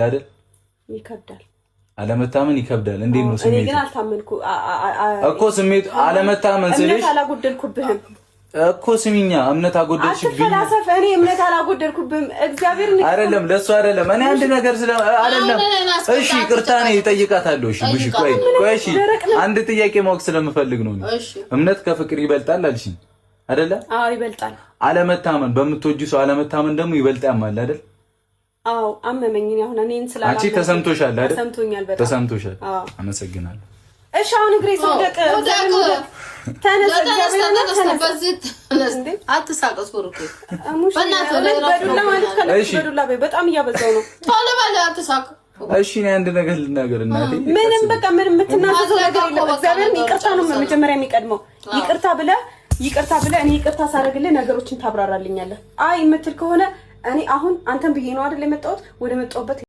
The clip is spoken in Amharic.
አይደል? ይከብዳል። አለመታመን ይከብዳል። እንዴት ነው እኔ ስሜቱ? ግን አልታመንኩ እኮ ስሜቱ አለመታመን እምነት ስልሽ አላጎደልኩብህም። እኮ ስሚኛ፣ እምነት አጎደልሽብኝ። አትፈላሰፍ። እኔ እምነት አላጎደልኩብህም። እግዚአብሔር አይደለም፣ ለሱ አይደለም። እኔ አንድ ነገር ስለ አይደለም። እሺ ይቅርታ እኔ እጠይቃታለሁ። እሺ እሺ፣ ቆይ ቆይ፣ እሺ አንድ ጥያቄ ማወቅ ስለምፈልግ ነው። እምነት ከፍቅር ይበልጣል አልሽኝ አይደለ? አዎ ይበልጣል። አለመታመን፣ በምትወጂው ሰው አለመታመን ደግሞ ይበልጥ ያማል አይደል? አዎ አመመኝ። እኔ አሁን እኔን ስላላመንኩ አንቺ ተሰምቶሻል አይደል? ተሰምቶኛል በጣም። ተሰምቶሻል። አዎ። አመሰግናለሁ። እሺ አሁን እግሬ ስውደቅ፣ ተነስ፣ እግዚአብሔር ተነስ። እንዴ? አትሳቀስ ብሩኬ፣ ሙሽ በእናትህ እውነት በዱላ ማለት ከለች እሺ። በዱላ በይ። በጣም እያበዛው ነው። ቶሎ በል አትሳቅ። እሺ እኔ አንድ ነገር ልናገር እናቴ። ምንም በቃ ምንም የምትናዘዘው ነገር የለም። በቃ እግዚአብሔርን ነገሮች ይቅርታ ነው አልሰማም። መጀመሪያ የሚቀድመው። ይቅርታ ብለህ እኔ ይቅርታ ሳደርግልህ ነገሮችን ታብራራልኛለህ። አይ የምትል ከሆነ እኔ አሁን አንተን ብዬ ነው አይደል የመጣሁት፣ ወደ መጣሁበት